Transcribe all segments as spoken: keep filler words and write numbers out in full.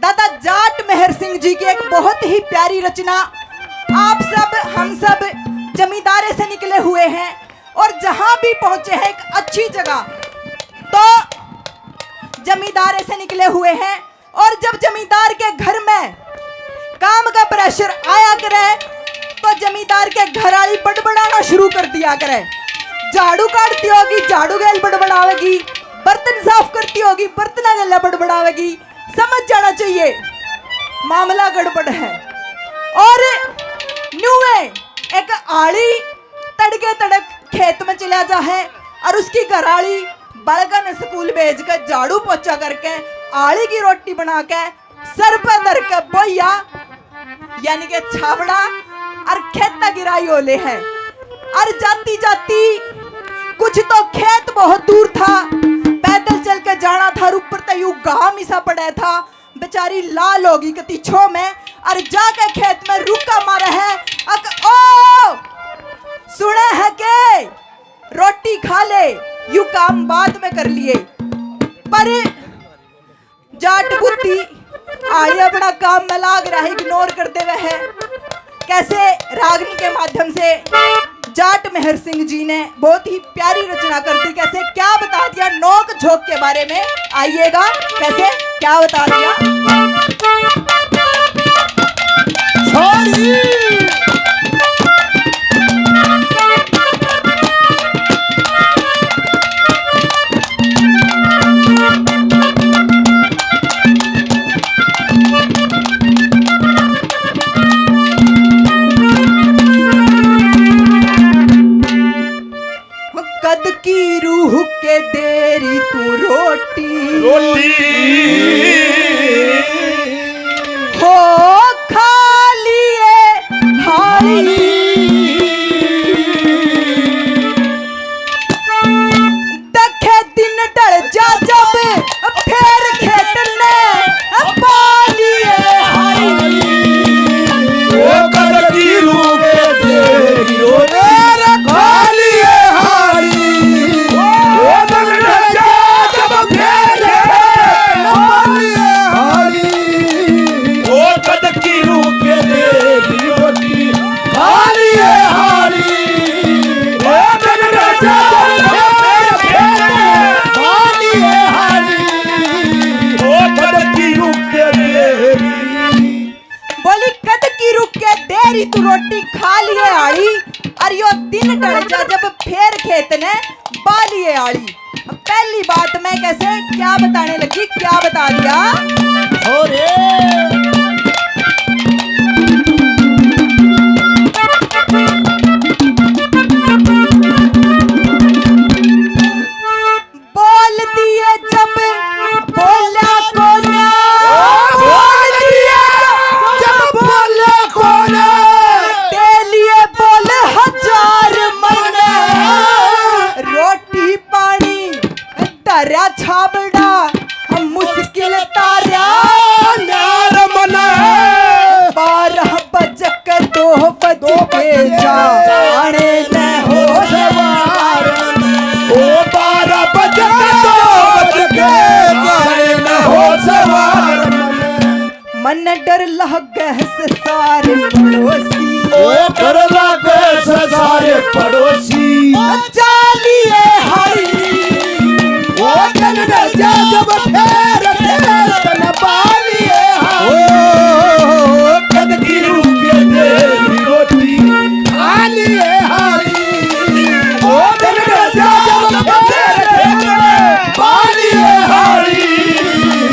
दादा जाट मेहर सिंह जी की एक बहुत ही प्यारी रचना। आप सब, हम सब जमींदारे से निकले हुए हैं और जहां भी पहुंचे हैं एक अच्छी जगह, तो जमींदारे से निकले हुए हैं। और जब जमींदार के घर में काम का प्रेशर आया करे, तो जमींदार के घर वाली बड़बड़ाना शुरू कर दिया करे। झाड़ू काटती होगी, झाड़ू गेल बड़बड़ावेगी, बर्तन साफ करती होगी, बर्तना गेला बड़बड़ावेगी। समझ जाना चाहिए, मामला गड़बड़ है। और न्यूए एक आली तड़के तड़क खेत में चला जा है और उसकी घराली बालका ने स्कूल भेज के, झाड़ू पोछा करके, आली की रोटी बना के, सर पे धर के बोया, यानी कि छाबड़ा, और खेत गिराई होले है। और जाती जाती, कुछ तो खेत बहुत दूर था, पैदल चल के जाना था, और ऊपर तक यू घाम इसा पड़ा था, बेचारी लाल होगी कती छो में, और जाके खेत में रुका मारे है। अक ओ सुने है के रोटी खा ले, यू काम बाद में कर लिए। पर जाट बुद्धि आली अपना काम में लाग रहा है, इग्नोर कर देवे है। कैसे रागनी के माध्यम से जाट मेहर सिंह जी ने बहुत ही प्यारी रचना कर दी। कैसे क्या बता दिया नोक झोंक के बारे में, आइएगा, कैसे क्या बता दिया। कद की रूह के देरी तू रोटी, रोटी। हो खा लिए हाली। देखे दिन ढल जा जब, फेर खेत ने पा लिए हाली। ओ कद की रूह के देरी रोटी, खा लिए हाली। ओ कद की रूह के देरी रोटी, खा लिए हाली। ओ कद की रूह के देरी रोटी, खा लिए हाली। ओ कद की रूह के देरी रोटी, खा लिए हाली। ओ कद की रूह के देरी। बोली, कद की रूह के देरी तू रोटी खा लिए हाली, और यो दिन ढल जा जब फेर खेत ने बा लिए हाली। अब पहली बात मैं कैसे क्या बताने लगी, क्या बता दिया। हो रे। बोल दिए जब बोला कोना, बोल दिए जब बोला कोना, दे लिए बोल हजार मन्ने, रोटी पानी धरया छाबड़ा, मुश्किल तारया न्यार मन्ने। बारह बज के दो बज के जाने न हो सवार। ओ बारह बज के दो बज के जाने न हो सवार। मन डर लागे से सारे पड़ोसी। ओ डर लागे से सारे पड़ोसी। ओ चालिए हारी। ओ दिन ढल जा जब फेर खेत ने बा लिए हारी। ओ कद की रूह के देरी रोटी, खा लिए हारी। ओ दिन ढल जा जब फेर खेत ने बा लिए हारी।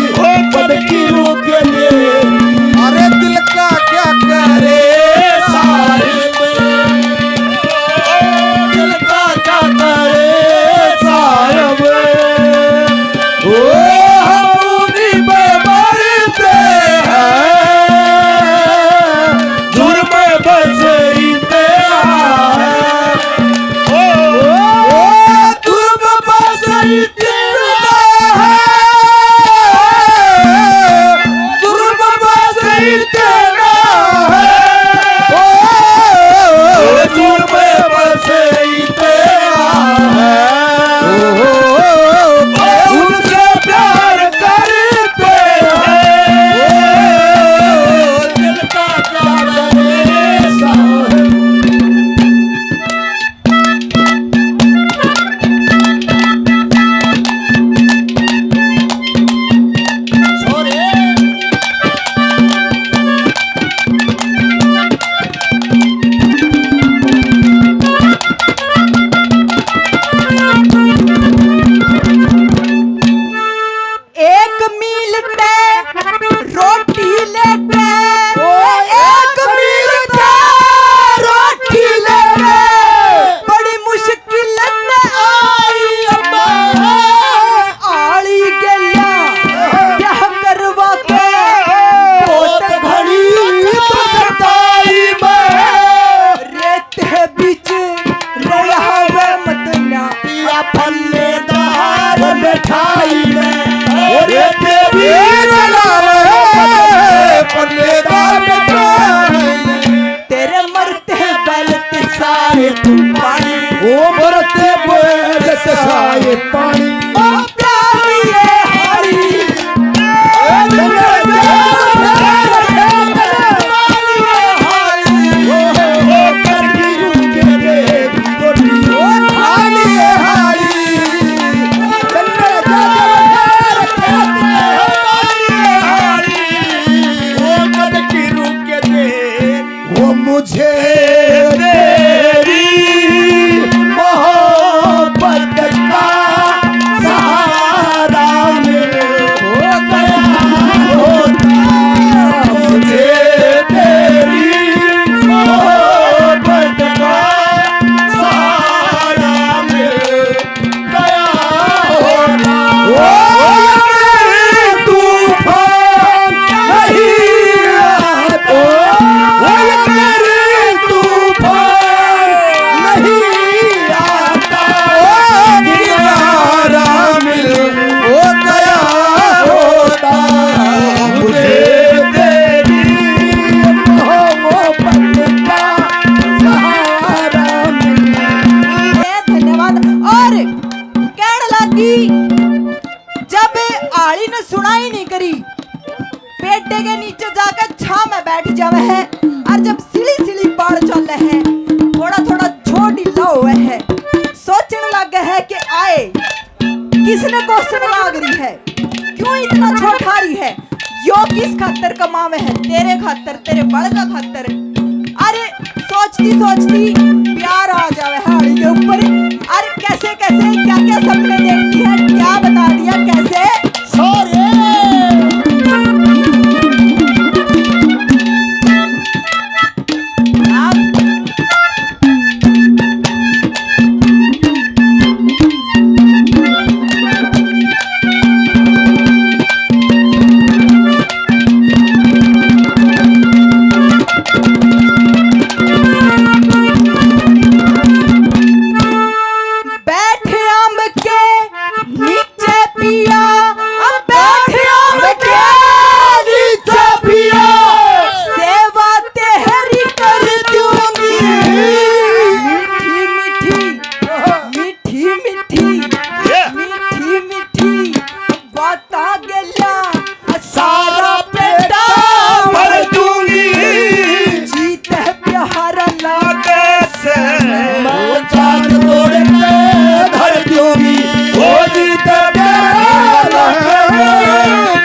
ओ कद की रूह के देरी। अरे दिल का क्या करे साहिब। ओ दिल का क्या सुनाई नहीं करी। पेडे के नीचे जाके छां में बैठ जावे है, और जब सिली सिली बाल चले है, थोड़ा थोड़ा छोड़ ढीला होवे है, सोचने लगे है कि आए, किसने कोसण लाग रही है, क्यों इतना छोटा रही है, यो किस खातर कमावे है, तेरे खातर, तेरे बल का खातर। अरे सोचती सोचती प्यार आ जावे है हाड़ी के ऊपर। अरे कैसे कैसे क्या क्या सपने देखती है, क्या बता दिया कैसे। सॉरी। बैठ आम के नीचे पिया, अब बैठ आम के नीचे पिया, सेवा तेरी कर दूंगी। मीठी मीठी, मीठी मीठी, ये। मीठी मीठी बातां गेल्या सारा पेटा भर दूंगी। जीत है प्यारा लागे से मैं जान तोड़ के धर दूंगी। ओ जीत है प्यारा लागे से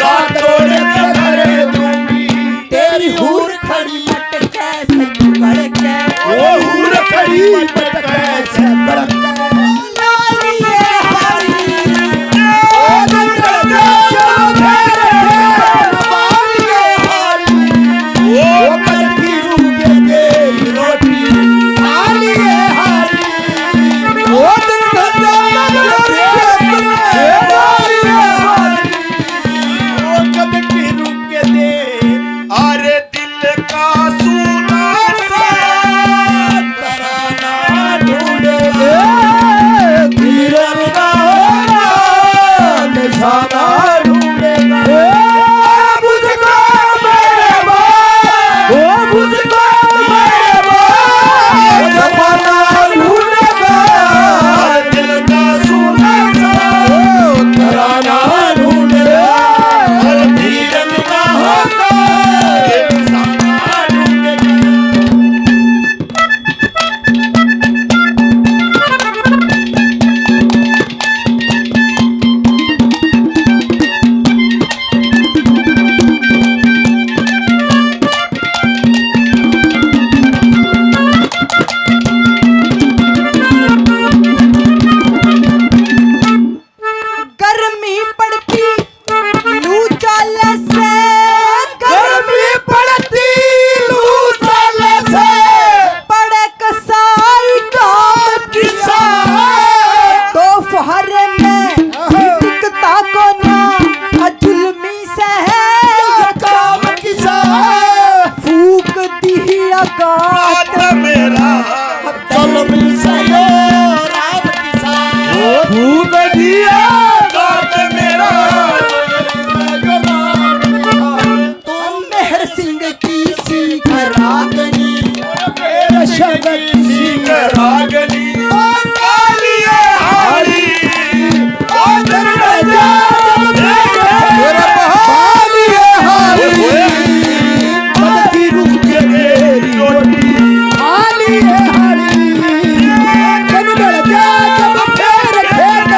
जान तोड़ के धर दूंगी। तेरी हूर खड़ी मटके से भड़के। ओ हूर खड़ी मटके से भड़के। अरे दिल का सूना सा तराना ढूंढ दे, तिरंगा होना निशाना ढूंढ दे। ओ मुझको मेरे बाप, ओ मुझको मेरे बाप, जमाना ढूंढ दे, दिल का सूना सा तराना ढूंढ दे। गर्मी पड़ती लू चाले से, गर्मी पड़ती लू चाले से, पड़े कसाई काम किसा। दोपहर में टिकता कोना, जुल्मी से है काम किसा। फूक दी आकाश मेरा जुल्मी से यो राम किसा। फूक दिया काट मेरा। तुम मेहर सिंह की सीख रागनी, मेहर सिंह की सीख रागनी। ओ कालिए हारी, ओ दरवाजा मेरे बहालिए हारी। पलकी रुक के मेरी रोटी हाली है हाली। जब लड़ जा जब फेर खेत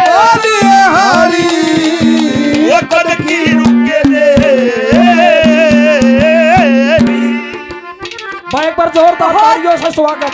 हाली है हाली। वो पलकी रुक के मेरी। भाई, एक बार जोरदार तालियों से स्वागत।